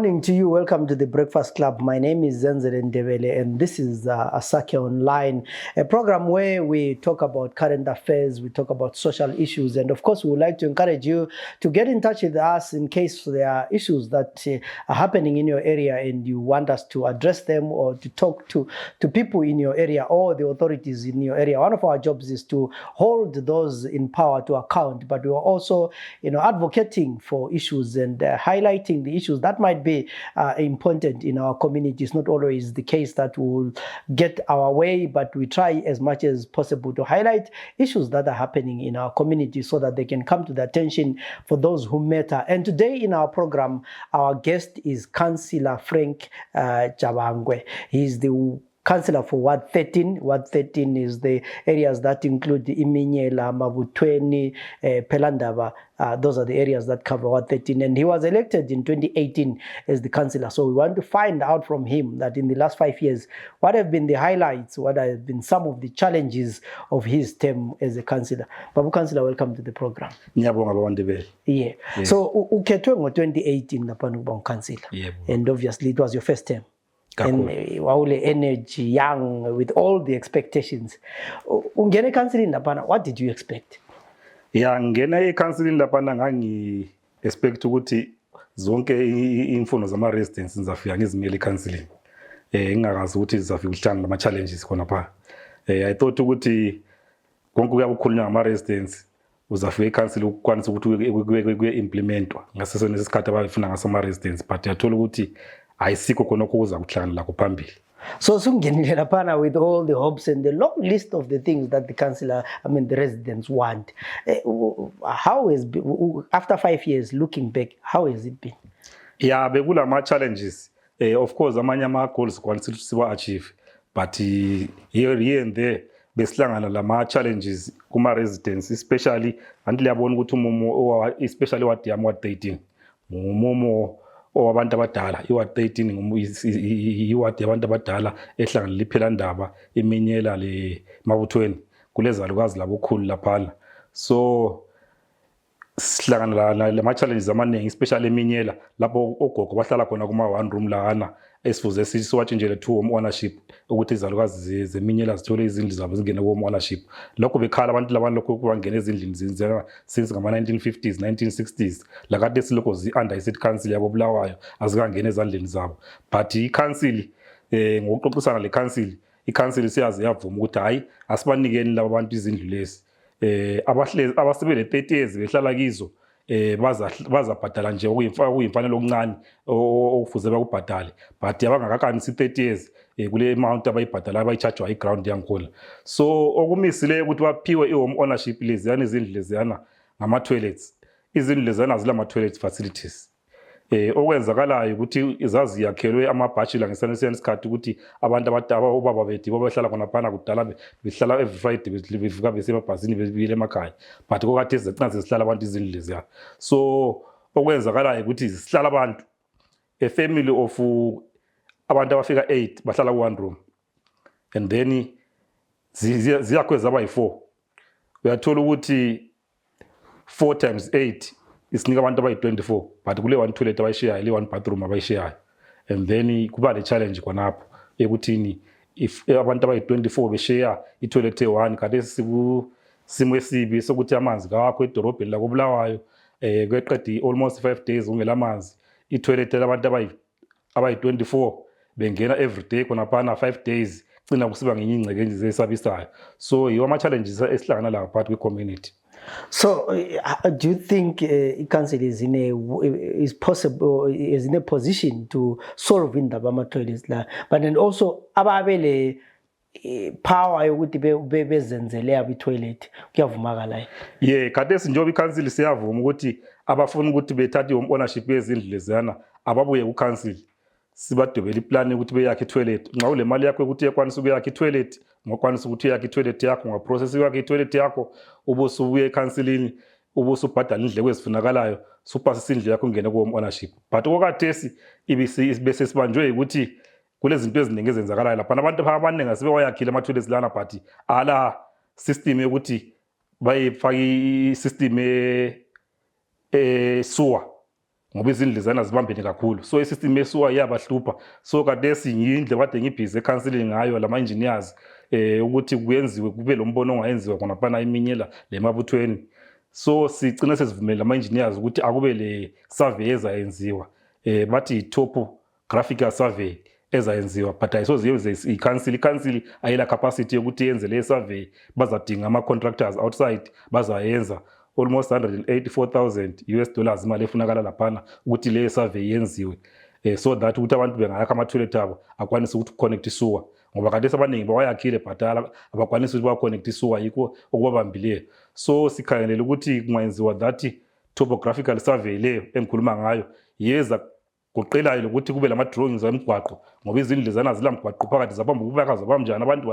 morning to you. Welcome to the Breakfast Club. My name is Zenzele Ndebele, and this is Asake Online, a program where we talk about current affairs, we talk about social issues, and of course, we would like to encourage you to get in touch with us in case there are issues that are happening in your area and you want us to address them or to talk to people in your area or the authorities in your area. One of our jobs is to hold those in power to account, but we are also, advocating for issues and highlighting the issues that might be important in our communities. Not always the case that we'll get our way, but we try as much as possible to highlight issues that are happening in our community so that they can come to the attention for those who matter. And today in our program, our guest is Councilor Frank Javangwe. He's the Councilor for Ward 13. Ward 13 is the areas that include Iminyela, Mabutweni, Pelandaba. Those are the areas that cover Ward 13. And he was elected in 2018 as the councillor. So we want to find out from him that in the last 5 years, what have been the highlights, what have been some of the challenges of his term as a councillor. Babu Councillor, welcome to the program. Yeah. So, ukethwe ngo-2018 napana ukuba councillor. And obviously it was your first term. And wawule energy, young, with all the expectations. Ungene counseling lapana, what did you expect? Yeah, ngene counseling lapana ngangi expect ukuthi zonke imfundo zama residents ngizafika ngizimele counseling. Ngingakazi ukuthi ngizafika ukuhlangana nama challenges khona pha. I thought ukuthi konke kuyakukhulunywa ngama residents uzafika ecounseling ukwanisa ukuthi kuye implementwa ngaseso nesikhathi abafuna ngaso ama residents, but yathola ukuthi ayisikho khona ukuza kuhlangana la kuphambili. So sungenile lapana with all the hopes and the long list of the things that the residents want. How has been, after 5 years looking back, how has it been? Yeah, bekula ma challenges. Of course amanye ama goals kwanisithi siwa achieve, but here and there besilangana la ma challenges kuma residents, especially until yabona ukuthi umumo especially what yam what 13 umumo owabantu abadala iward 13 iward yabantu abadala ehlangana liPhelandaba Iminyela le Mabutweni kulezalukazi labokhulu laphana. So sihlangana la ma challenges amaningi, especially Iminyela lapho ogogo bahlala khona kuma one room lana esifuze siwatshintshele to home ownership ukuthi izalukazi zeminyela zithole izindlu zabo zingene ku home ownership. Lokho bekhala abantu labana lokho kubangena ezindlini zinzeka since ngama 1950s 1960s la kade silokho under city council yabo Bulawayo azikangena ezandleni zabo, but i-council ngokuxoxisana le council i-council siyazi yavuma ukuthi hayi asibanikeni laba bantu izindlu lezi abasebele 30 years behlala kizo bazabhadala nje okuyimfanelo okuncane okufuze bakubhadale, but yabangakakanisi 30 years kule amount abayibhadala abayichargewa iground yankhona. So okumisile ukuthi baphiwe i-home ownership lezi yana izindlu leziyana ngama toilets, izindlu leziyana zilama toilet facilities. Okwenzakalayo ukuthi izazi yakhelwe ama-bachelor ngesikhathi ukuthi abantu abadala obaba bethu babehlala khona phana kudala behlala every Friday bevuka besemabhasini bebile emakhaya, but kokade zicina sihlala abantu izindlu leziya. So okwenzakalayo ukuthi sihlala abantu a family of abantu abafika 8 bahlala ku one room, and then ziyakhwe zaba yi4. Uyathola ukuthi 4 times 8 isinika abantu abayi24, but kule one toilet abayishare ile one bathroom abayishare, and then kuba le challenge khonapho ekuthini if abantu abayi24 beshare itoilet e1 kade simo esibi sokuthi amanzi kawakho edorobheni la koBulawayo kweqedi almost 5 days ungela amanzi. Itoilet labantu abayi24 bengena every day khona phana 5 days cina kusiba ngenye ingceke nje esabisayo. So yiwa ama challenges esihlangana la part kwi community. So, do you think council is in a position to solve in the Bama toilets, but then also ababele power yokuthi bezenzele abi toilet kuyavumaka la? Yeah, kade sinjoba council siyavuma ukuthi abafuna ukuthi bethathe home ownership yezindlu leziyana ababuye ku council sibadobela iplan ukuthi beyakhe toilet. Nxa ule mali yakho ukuthi ekwanisa ukuyakha toilet, ngokwanisa ukuthi uyakhe toilet yakho ngaprocess yakhe toilet yakho ubusubuye ecounselini ubusubhadala indleko ezifunakalayo supasa indlu yakho ngene ku home ownership. But okatesi bese sibanjwe ukuthi kulezinto eziningi ezenzakalayo lapha abantu abaningi asibe wayakhile ama toilets lana, but ala system yokuthi bayifaka i system sewer ngoba izindlu zana zibambene kakhulu so isystem yesuwa iyabahlupha so kadesi ngiyindle kade ngibhizi ecounseling ngayo lama engineers ukuthi kuyenziwe kube lo mbono ongayenziwa khona phana iminyela lemabuthweni so sigcina sesivumela ama engineers ukuthi akube le survey ezayenziwa bathi topographical survey ezayenziwa but ayisoziyenze i-council ayila capacity yokuthi yenze le survey bazadinga ama contractors outside bazayenza almost 184,000 US dollars imali efunakala laphana ukuthi le survey yenziwe so that ukuthi abantu bengayakha ama-toilet abo akwanise ukuthi connect isuwa ngoba kade abaningi bawayakhile bhadala abakwanise ukuthi ba-connect isuwa yikho okubabambileyo so sikhangelele ukuthi kungayenziwa that topographical survey leyo engikhuluma ngayo yeza kuqelayo ukuthi kube lama-drawings emgwaqo ngoba izindlu zana zila mgwaqo phakathi zabamba ukubaka zabamjani abantu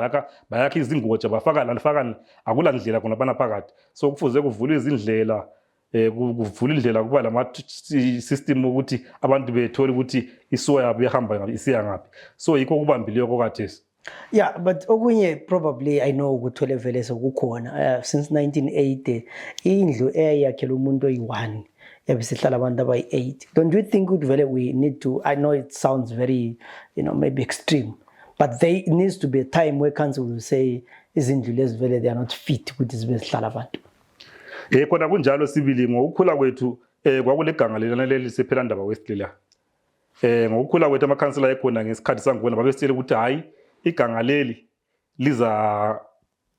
bayakha izingotsha bafaka akula ndlela khona phana phakathi so kufuze kuvulwe izindlela kuvula indlela kuba lama-system ukuthi abantu bethole ukuthi isuwa yabo iyahamba isiya ngaphi so yikho kubambileyo kokathesi. Yeah, but okunye probably I know ukuthole vele sokukhona since 1980 indlu eyakhela umuntu oyi-1 ebesihlala abantu abayi-8. Don't you think vele we need to, I know it sounds very maybe extreme, but there needs to be a time where council will say izindlu lezi vele they are not fit ukuthi zibe sihlala abantu. Khona kunjalo sibili ngokukhula kwethu kwakule ganga lelana leli sephela ndaba West Cllr. Ngokukhula kwethu amakhansela ekhona ngesikhathi sangibona babesitshela ukuthi hayi iganga leli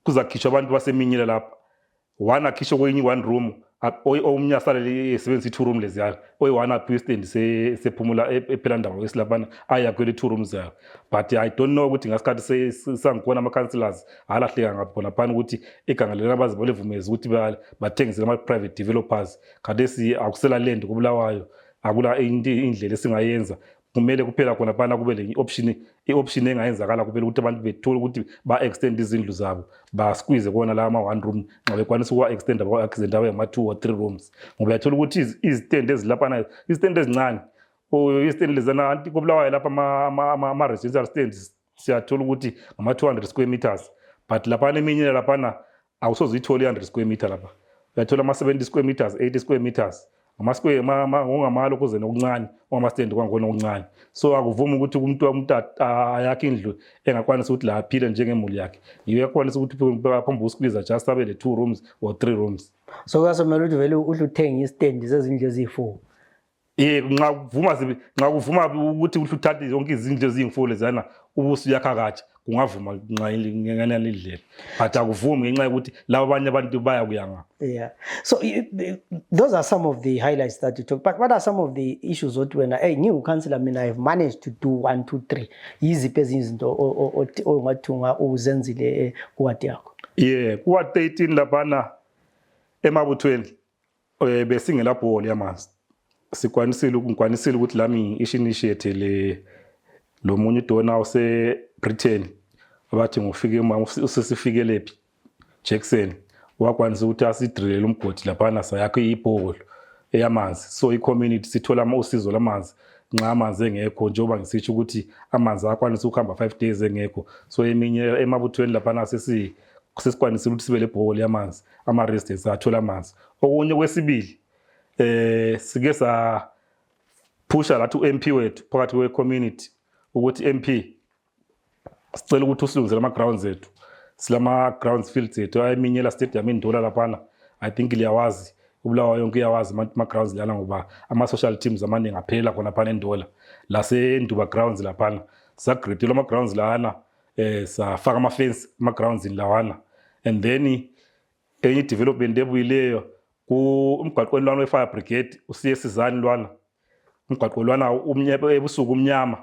kuzakhishwa abantu baseminyela lapha one akhishwe kwenye one room omnye asalele esebenzisa 2 room leziyayo oyi-1 aphi stand sephumula ephela ndaba wesilabana ayakhwele 2 rooms yayo but I don't know ukuthi ngasikhathi sangibona ama-councillors alahleka ngaphi khona phana ukuthi iganga leli abazibole vumezi ukuthi bathengisele ama-private developers khathesi akusela land kubulawayo akula indlela esingayenza kumele kuphela khona phana kube le i-option engayenzakala kumele ukuthi abantu bethole ukuthi ba-extend izindlu zabo basqueeze kona la ama-1 room nxa bekwanisa ukuwa-extenda ba-accident abe ngama-2 or 3 rooms ngoba uyathola ukuthi izitende ezilaphana izitende ezincane izitende lezana anti kobulawayo lapha ama-residential stands siyathola ukuthi ngama-200 square meters but laphana eminye laphana awusoze uyithole i-100 square meter lapha uyathola ama-70 square meters 80 square meters amasquare ngongamalo kuze nokuncane ongama-stand kwangona okuncane so akuvumi ukuthi umuntu ayakhe indlu engakwanisa ukuthi la aphile njengemuli yakhe yiyo yakwanisa ukuthi phambi usqueeze just abe le 2 rooms or 3 rooms so kuyasomela ukuthi vele uhle uthenge istand zezindlu eziyi-4 nxa kuvuma ukuthi uhle uthathe zonke izindlu eziyi-4 lezana ubusuyakha katsha kungavuma ngenani indlela but akuvumi ngenxa yokuthi labo abanye abantu bayakuya ngapha. Yeah, so those are some of the highlights that you talk, but what are some of the issues othi wena new councillor mina I've managed to do 1 2 3 yiziphi ezinye izinto ongathunga uzenzile kuwadi yakho? Kuwadi 13 laphana emabuthweni besingela bholi yamanzi sikwanisile ukuthi lami initiate lo munye udona ose Britain abathi ngofike usesifikele phi Jackson wakwanisa ukuthi asidrilele umgodi laphana sayakho ibholo eyamanzi so i-community sithola usizo lamanzi nxa amanzi engekho njengoba ngisitsho ukuthi amanzi akwanisa ukuhamba 5 days engekho so eminye emabuthweni laphana sesikwanisile ukuthi sibe le bholo yamanzi ama-residents athola amanzi. Okunye kwesibili sike saphusha lathi u-MP wethu phakathi kwe-community ukuthi MP sicela ukuthi usilungise ama-grounds ethu silama-grounds fields ethu ayiminyela stadium indola laphana I think liyawazi ubulawa yonke iyawazi ama-grounds lana ngoba ama-social teams amaningi aphelela khona phana endola lasenduba grounds laphana sagredelwa ama-grounds lana safaka ama-fence ama-grounds lawana and then enye development ebuyileyo umgwaqweni lwana we-fire brigade usiye sizani lwana umgwaqo lwana ebusuku umnyama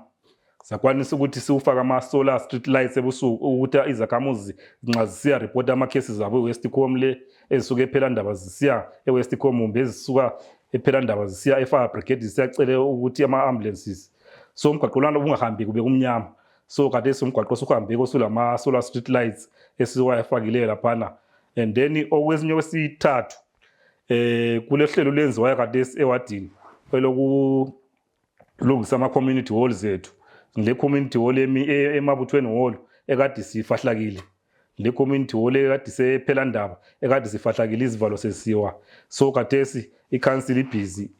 sakwanisa ukuthi siwufaka ama-solar street lights ebusuku ukuthi izakhamuzi nxa zisiya report ama-cases abo e-Westcom le ezisuka ephela ndaba zisiya e-Westcom umbe ezisuka ephela ndaba zisiya e-fire brigade zisiyacele ukuthi ama-ambulances so umgwaqo lwana ungahambi kube kumnyama so khathesi umgwaqo osuhambeko sulama-solar street lights esiwafakileyo laphana and then okwesinye kwesithathu kule hlelo lenziwayo khathesi ewadini elokulungisa ama-community halls ethu le community hall emabuthweni hall ekade sifahlakile le community hall ekade sephela ndaba ekade sifahlakile izivalo sesiwa so khathesi i-council ibhizi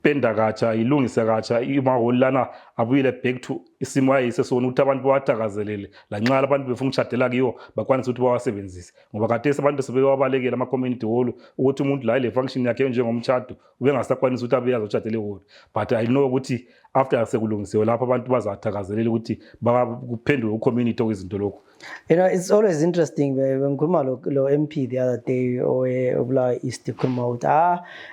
penda katsha ilungise katsha imahholo lana abuyele back to isimo ayisesona ukuthi abantu bawathakazelele lanxa abantu befuna ukutshadela kiyo bakwanisa ukuthi bawasebenzise ngoba kade abantu sebewabalekela ama community hall ukuthi umuntu la ile function yakhe njengomtshado ube ngasakwanisa ukuthi abe yazotshadela ehall but I know ukuthi after sekulungisiwe lapha abantu bazathakazelela ukuthi bakuphendule ucommunity okwizinto lokho. You know, it's always interesting when Kurma lo MP the other day or Obla East Kurma out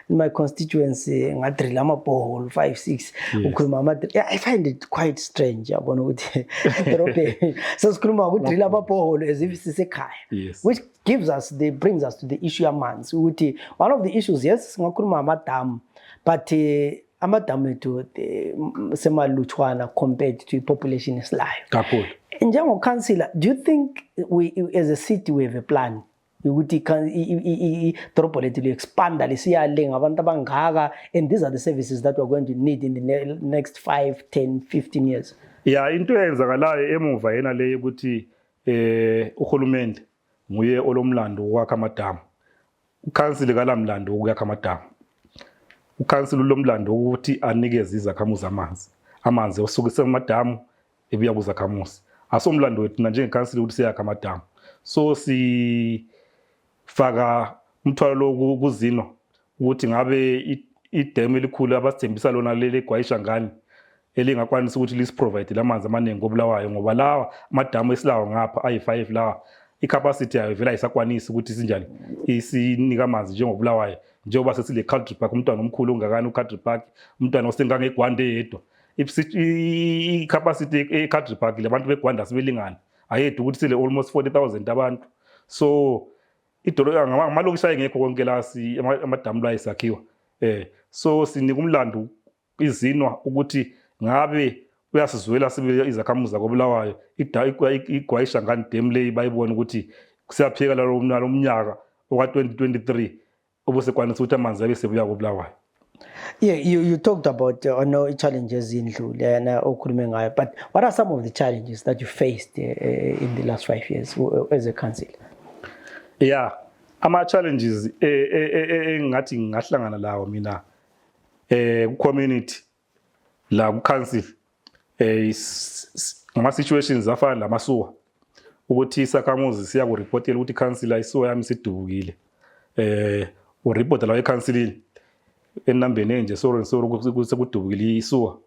in my constituency ngadrilla ama borehole 5-6 ukhuluma yeah, I find it quite strange yabona ukuthi Europe so sikhuluma ukudrilla ama borehole as if sisekhaya, which brings us to the issue yamanzi ukuthi one of the issues, yes, ngakhuluma ama dam, but amadamu ethu semalutshwana compared to population esilayo kakhulu. Njengo councillor, do you think we as a city we have a plan ukuthi idorobho lethu li-expanda lisiyale ngabantu abangaka, and these are the services that we're going to need in the next 5, 10, 15 years? Yeah, into eyenzakalayo emuva yena leyo ukuthi uhulumende nguye olomlando wokwakha amadamu. Ucouncil kalamlando wokwakha amadamu. Ucouncil lomlando ukuthi anikeze izakhamuzi amanzi osukise amadamu ebuya kuzakhamuzi. Asomlando wethu njengecouncil ukuthi siyakha amadamu. So sifaka umthwalo lo kuzino ukuthi ngabe idemu elikhulu abasithembisa lona lele eGwayishangani elingakwanisa ukuthi lisiprovide lamanzi amaningi obulawayo ngoba lawa amadamu esilawo ngapha ayi5 lawa icapacity yayo vela isakwanisa ukuthi sinjani isinika amanzi njengobulawayo njengoba sesile Cllr Park umntwana omkhulu ongakani uCllr Park umntwana osengange eGwande yedwa i-capacity e-Cllr Park labantu beGwanda sibelingana ayedwa ukuthi sile almost 40,000 abantu. So amalokishi ayengekho konke la amadamu la isakhiwa so sinika umlando izinwa ukuthi ngabe uyasizwela sibe izakhamuzi zakobulawayo iGwayishangani dam le bayibona ukuthi kusiyapheka lo mnyaka oka-2023 obusekwanisa ukuthi amanzi abe sebuya kobulawayo. Yeah, you talked about challenges indlule okhulume ngayo, but what are some of the challenges that you faced in the last 5 years as a council? Yeah, ama-challenges engathi ngahlangana lawo mina ku-community la ku-council ama-situations afana namasuwa ukuthi isakhamuzi siyakuripotela ukuthi councillor isuwa yami sidubukile uripota lawo ekhansilini enambeni enje soro sekudubukile isuwa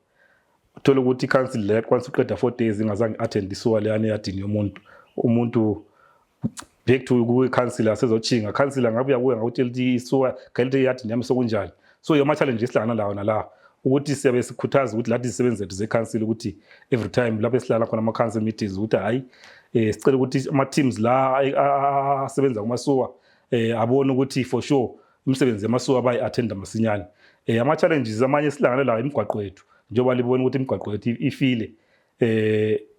uthola ukuthi council le kwanisa uqeda 4 days ingazange attend isuwa leyani yadini umuntu back to ku-councillor sezochinga councillor ngabe uyakuya ngawutshela ukuthi isuwa kalite yadini yami sokunjani. So yoma challenge esihlangana lawo nala ukuthi siyabe sikhuthaza ukuthi lathi izisebenzi zethu ze-council ukuthi every time lapho esihlala khona ama-council meetings ukuthi hayi sicela ukuthi ama-teams la asebenza kumasuwa abone ukuthi for sure imisebenzi yamasuwa bayi-attenda masinyane. Ama-challenges amanye esihlangana lawo imigwaqo yethu njengoba libona ukuthi imigwaqo yethu ifile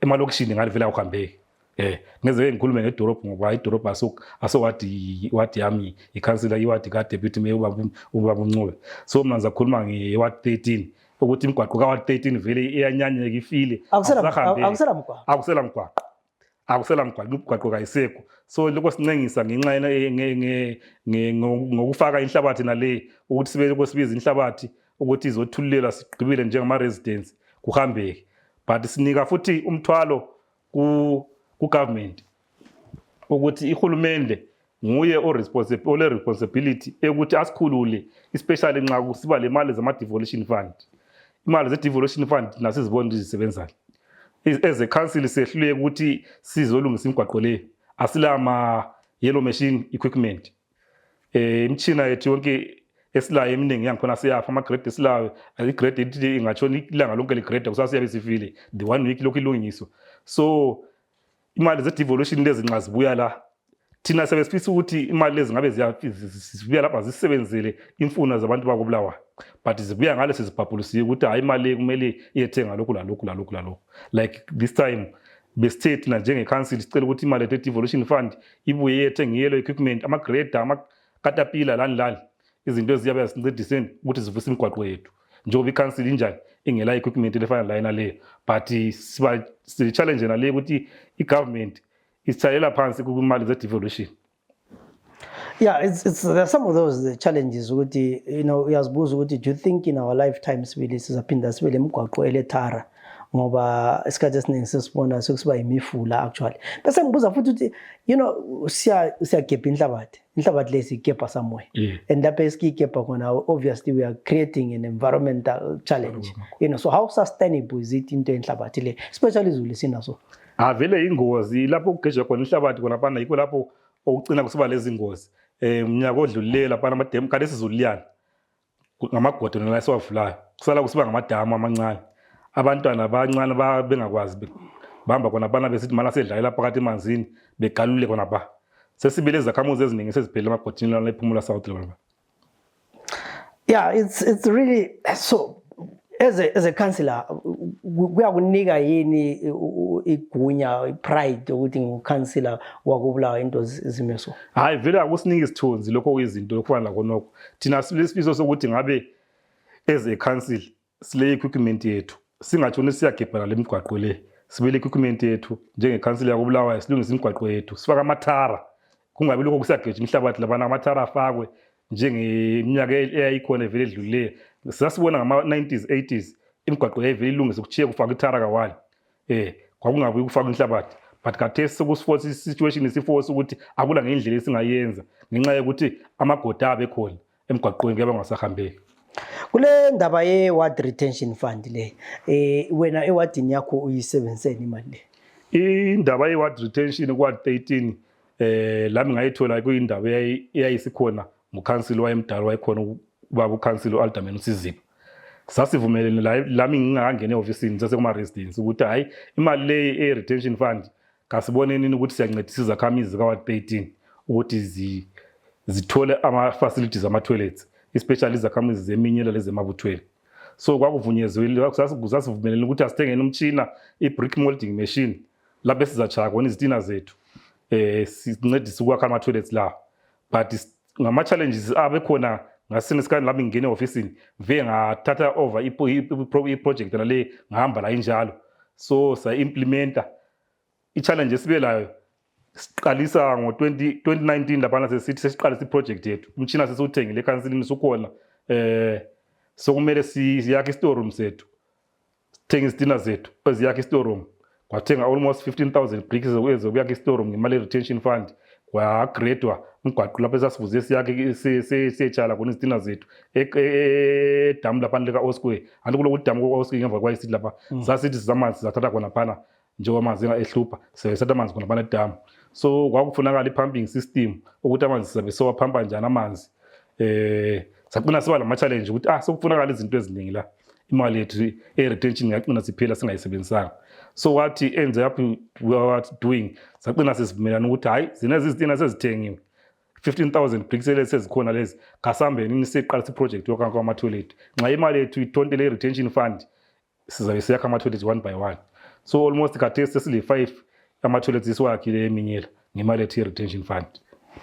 emalokishini ngale vele awuhambeki. Ngeze ngikhulume ngedorobho ngoba idorobho asowadi yami i-councillor iwadi ka-deputy mayor ubaba uNcube. So mina ngizakhuluma ngewadi 13 ukuthi imigwaqo kawadi 13 vele iyanyanyeka ifile akusela mgwaqo imigwaqo kayisekho. So lokho sincengisa ngenxa ngokufaka inhlabathi nale ukuthi sibe sibiza inhlabathi ukuthi izothululela sigqibile njengama-residents kuhambeke, but sinika futhi umthwalo ku-government ukuthi ihulumende nguye responsibility ukuthi asikhulule especially nxa kusiba le mali zama-devolution fund. Imali ze-devolution fund nasizibona ukuthi zisebenzani. As a council sehluleke ukuthi sizolungisa imigwaqo le asila ama-yellow machine equipment. Imchina yethu yonke esilayo eminingi yangikhona siyafa ama-grade esilayo i-grade ethi ingatshona ilanga lonke li-grade kusasiyabe sifile the 1 week lokhu ilungiswa. So imali ze-devolution lezi nxa zibuya la thina sebesifisa ukuthi imali lezi ngabe zibuya lapha zisebenzele imfuna zabantu bakobulawayo, but zibuya ngale sezibhabhulisiwe ukuthi hayi imali le kumele iyethenga lokhu lalokhu. Like this time besithe thina njenge-council sicela ukuthi imali ye-devolution fund ibuye iyethenga i-yellow equipment, ama-grader, ama-caterpillar lani izinto eziyabe zisincediseni ukuthi zivuse imigwaqo yethu njengoba i-council injani ingela equipment lefana layina leyo. But si-challenge nale ukuthi i-government isithalela phansi kumali ze-devolution. Yeah, there's some of those challenges ukuthi uyazibuza ukuthi do you think in our lifetime sibili sizaphinda sibe lemigwaqo elethara ngoba isikhathi esiningi sesibona sekusiba imifula actually bese ngibuza futhi ukuthi siyagebha inhlabathi lesigebha somewhere and lapho esigebha khona obviously we are creating an environmental challenge so how sustainable is it into enhlabathi le especially izulu sinaso vele ingozi lapho kugejwa khona inhlabathi khona phana yikho lapho okucina kusiba lezi ngozi umnyaka odlulileyo lapha amademu kade sizuliyana ngamagodo nala esiwavulayo kusala kusiba ngamadamu amancane abantwana abancane bengakwazi bahamba khona phana besithi mana sedlalela phakathi emanzini begalule khona pha sesibile izakhamuzi eziningi seziphelele emagodini lana ephumula south lapha. Yeah, it's really so as a councillor kuyakunika yini igunya pride ukuthi ngukhansila wakubulawa into zimeso hayi vele akusiniki isithunzi lokho kuyizinto lokufana la konoko thina silesifiso sokuthi ngabe as a council sile equipment yethu singathoni siyagebhela lemigwaqo le sibele equipment yethu njenge council yakubulawa silungisa imigwaqo yethu sifaka amathara kungabi lokho kusageja imhlabathi labana amathara afakwe njengeminyaka eyayikhona vele edlulileyo sasibona ngama-90s 80s imigwaqo yayivele ilungisa ukuchiya kufaka ithara kawali kwakungabuyi kufaka inhlabathi but kathesi sokusiforce isituation isiforce ukuthi akula ngendlela esingayenza ngenxa yokuthi amagoda abe khona emigwaqweni kuyabe ngasahambeki. Kule ndaba ye-ward retention fund le wena ewadini yakho uyisebenziseni imali le? Indaba ye-ward retention ku-ward 13 lami ngayithola kuyindaba eyayisikhona ngukhansila wayemdala wayekhona ubaba ukhansila Alderman Usizipho. Sasivumelene lami ngingakangena e-ofisini sasekuma-residence ukuthi hayi imali le e-retention fund kasiboneni ukuthi siyancedisa izakhamizi zika-ward 13 ukuthi zithole ama-facilities ama-toilets especially izakhamizi zeminyela lezi emabuthweni. So kwakuvunyezwile sasivumelene ukuthi asithengeni umtshina i-brick molding machine lapho sizachaya khona izitina zethu sincedise ukwakha ama-toilets la but ngama-challenges abekhona ngasini sikani lami ngingene e-ofisini ve ngathatha over i-project nale ngahamba la injalo so sa-implementa i-challenge esibe layo siqalisa ngo-2019 laphana sesithi sesiqalisa i-project yethu umtshina sesiwuthengile ekhansilini sukhona sokumele siyakhe i-storeroom sethu sithenge izitina zethu eziyakha i-storeroom kwathenga almost 15,000 bricks ezokuyakha i-storeroom ngemali ye-retention fund kwagradwa umgwaqo lapho esasivuze siyakhe siyetshala khona izitina zethu edamu laphana lika-Osquare anti kulokuthi damu kwa-Osquare ngemva kwayisithi lapha sasithi sizamanzi sizathatha khona phana njengoba amanzi ehlupha sesathatha amanzi khona phana edamu so kwakufunakala i-pumping system ukuthi amanzi sizabe sowaphampa njani amanzi saqina siba lama-challenge ukuthi sekufunakala izinto eziningi la imali yethu e-retention ngaqina siphela singayisebenzisanga so wathi ends up what doing saqina sesivumelana ukuthi hayi zinezi izitina sezithengiwe 15,000 bricks sezikhona lezi kasambeni siqalisa i-project yokwakha ama-toilet nxa imali yethu itontele i-retention fund sizabe siyakha ama-toilet one by one so almost khathesi sesile-5 ama-toilets esiwakhile eminyela ngemali yethu ye-retention fund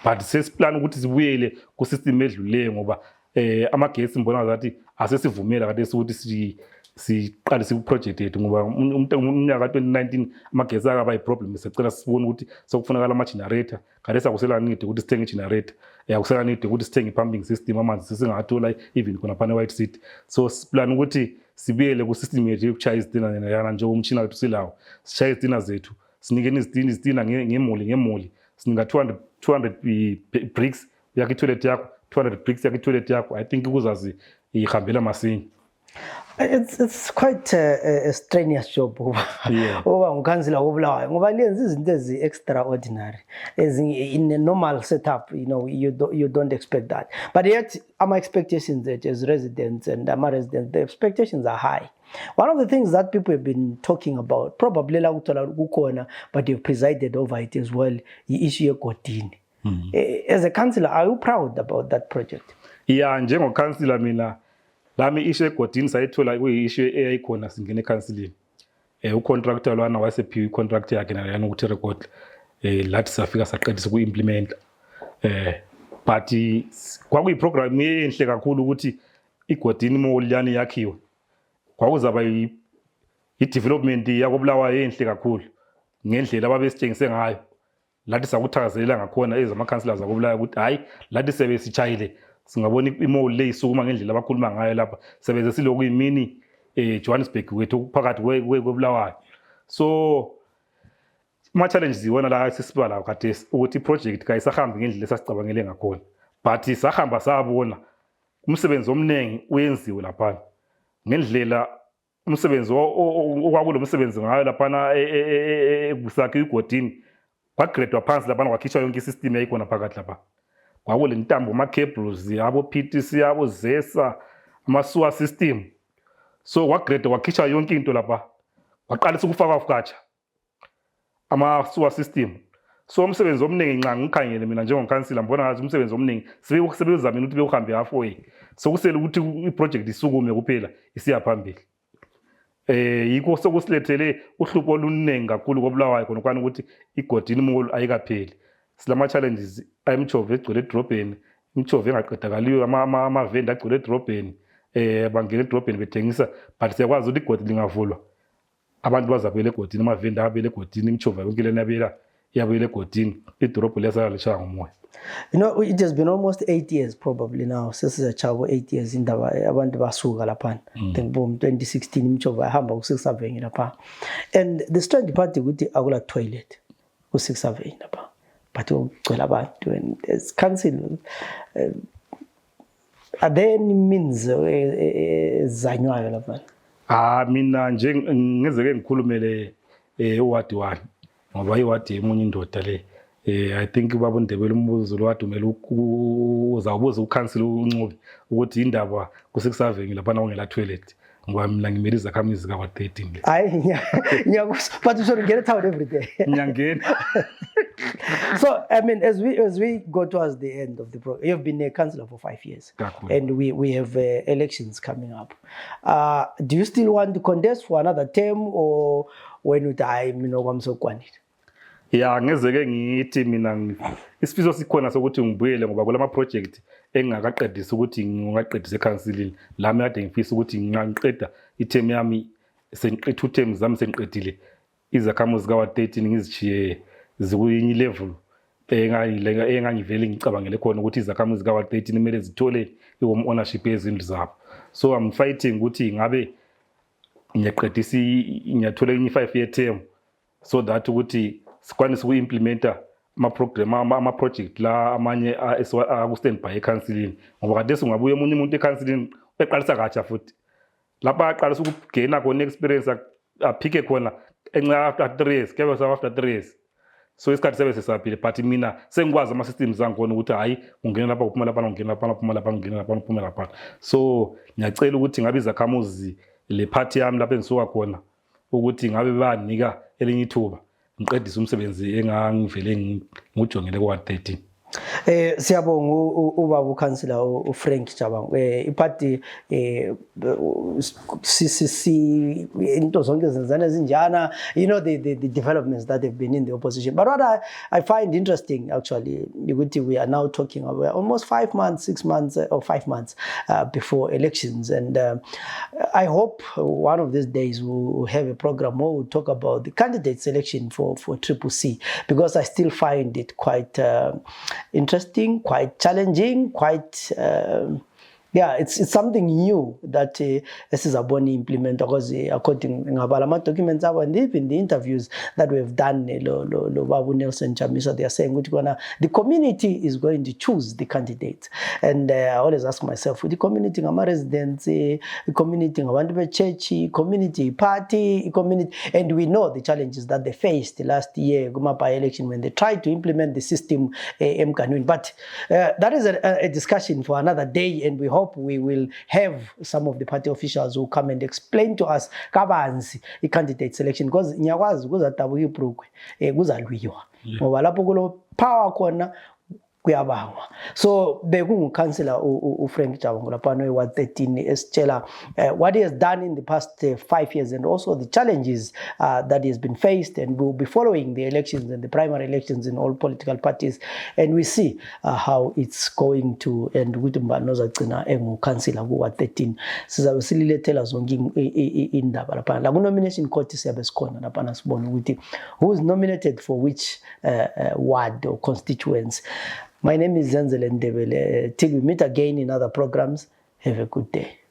but sesiplan ukuthi sibuyele kusystem edlulileyo ngoba amagesi mbona ngathi asesivumela khathesi ukuthi siqalise iproject yethu ngoba umnyaka ka-2019 amagesi akaba yi-problem sicela sibone ukuthi sokufunakala ama-generator khathesi akusela need ukuthi sithenge i-generator akusela need ukuthi sithenge i-pumping system amanzi sesingathola even khona phana e-White City so siplan ukuthi sibuyele kusystem yethu yokuchaya izitina yana njengoba umtshina wethu silawo sishaya izitina zethu sinikeni izitina ngemuli sinika 200 bricks yakhe i-toilet yakho 200 bricks yakhe i-toilet yakho I think kuzazi ihambela masinya. It's quite a strenuous job ngoba ngukhansila wobulawayo ngoba lenza izinto ezi-extraordinary in a normal setup you don't expect that but yet ama-expectations as residents and ama-residents the expectations are high. One of the things that people have been talking about probably la kuthola kukhona but they've presided over it as well i-issue yegodini. As a councillor, are you proud about that project? Yeah, njengokhansila mina lami issue egodini sayithola kuyi-issue eyayikhona singene ekhansilini ucontractor lwana wasephiwe i-contract yakhe nalana ukuthi record lathi safika saqedisa uku-implementa but kwakuyi-program enhle kakhulu ukuthi igodini mall yani yakhiwe kwakuzaba i-development yakobulawayo enhle kakhulu ngendlela ababesitshengise ngayo lathi sakuthakazelela ngakhona ezama-councillors akubulayo ukuthi hayi lathi sebe sitshayile singabona imall le isukuma ngendlela abakhuluma ngayo lapha sebeze siloku yimini Johannesburg wethu phakathi kweBulawayo. So ama-challenges yiwona la sisibala kade ukuthi iproject kayisahambi ngendlela esasicabangele ngakhona, but sahamba sabona umsebenzi omningi uyenziwe laphana ngendlela umsebenzi okwakulo msebenzi ngayo laphana ekusakhe igodini kwagredwa phansi laphana kwakhishwa yonke isystem yayikhona phakathi lapha. Kwakule ntambo ama-cables abo PTC abo ZESA ama-sewer system, so kwagredwa kwakhishwa yonke into lapha kwaqalisa ukufaka fukatsha ama-sewer system. So umsebenzi omningi nca ngikhangele mina njengomkhansila mbona ngathi umsebenzi omningi sebezamile ukuthi bewuhambe halfway, sokusele ukuthi iproject isukume kuphela isiya phambili. Yikho sokusilethele uhlupho oluningi kakhulu koBulawayo khona kwani ukuthi igodini mall ayikapheli. Silama challenges ayimchove egcwele edrobheni, imchove engaqedakaliyo ama-vendor agcwele edrobheni, bangena edrobheni bethengisa, but siyakwazi ukuthi igodi lingavulwa abantu bazabuyela egodini, ama-vendor abuyela egodini, imchove yonke lena yabuyela egodini, idrobho liyasala lishaya ngomoya. You know, it has been almost 8 years probably now since Chavo 8 years in abantu basuka lapha. Then boom 2016 imchova ahamba ku6 lapha. And the strange part ukuthi akula toilet ku6 lapha. But ugcwele abantu, and as council are there any means zanywayo lapha? Mina nje ngezeke ngikhulumele uwadi wami ngoba iwadi emunye indoda le. I think ubaba Ndebele umbuzo lo wadumela uzawubuza uCouncilor uNcobi ukuthi indaba ku6 lapha ngela toilet ngoba mina ngimele izakhamizi ka13 le. Hayi ngiyakusa, but you should get it out every day. Ngiyangena. So I mean, as we go towards the end of the program, you've been a councillor for 5 years, and we have elections coming up. Do you still want to contest for another term, or when you die, kwamsokwanile? Ya ngezeke ngithi mina isifiso sikhona sokuthi ngibuyele ngoba kulama project engakaqedisa ukuthi ngingaqedisa eCouncilini lami kade ngifisa ukuthi ngiqeda iterm yami sengiqedile 2 terms zami sengiqedile izakhamuzi ka13 ngizichiye zikuyinye level engangivele ngicabangele khona ukuthi izakhamuzi ka13 kumele zithole i-home ownership yezindlu zabo. So I'm fighting ukuthi ngabe ngiyaqedisa ngiyathola inye 5-year term so that ukuthi sikwanise uku-implementa ama-program ama-project la amanye aku-standby eCouncilini ngoba kade singabuye umunye umuntu eCouncilini eqalisa katsha futhi lapha aqalisa ukugena khona experience aphike khona after 3 years kebe after 3 years. So isikhathi sebe sesaphile, but mina sengikwazi ama-systems zangikhona ukuthi hayi ungena lapha uphuma lapha ungena lapha uphuma lapha ungena lapha uphuma lapha. So ngiyacela ukuthi ngabe izakhamuzi le party yami lapha engisuka khona ukuthi ngabe banika elinye ithuba ngiqedisa umsebenzi engangivele ngujongele kwa13. Siyabonga ubaba uCouncilor uFrank Javangwe iparty into zonke zenzana ezinjana, you know, the developments that have been in the opposition. But what I find interesting actually, we are now talking about almost 5 months, 6 months or 5 months before elections, and I hope one of these days we'll have a program where we'll talk about the candidate selection for CCC, because I still find it quite interesting, quite challenging, quite it's something new that Esizaboni implement, because according to the documents and even the interviews that we've done, Babu Nelson Chamisa, they are saying the community is going to choose the candidate. And I always ask myself, the community residents, the community church, community party, community, and we know the challenges that they faced last year by election when they tried to implement the system but that is a discussion for another day, and we hope we will have some of the party officials who come and explain to us kabanzi the candidate selection, because nyakwazi kuzatabuka ibrugwe kuzalwiwa ngoba lapho kulo power khona kuyabangwa. So Councilor Frank Javangwe lapano wa 13 esitshela what he has done in the past 5 years and also the challenges that he has been faced, and we'll be following the elections and the primary elections in all political parties, and we see how it's going to end. Ukuthi mbani ozagcina engu-councilor kuwa 13 sizabe sililethela zonke indaba lapha la ku-nomination court siyabe sikhona lapha sibone ukuthi who is nominated for which ward or constituents. My name is Zenzele Ndebele. Till we meet again in other programs, have a good day.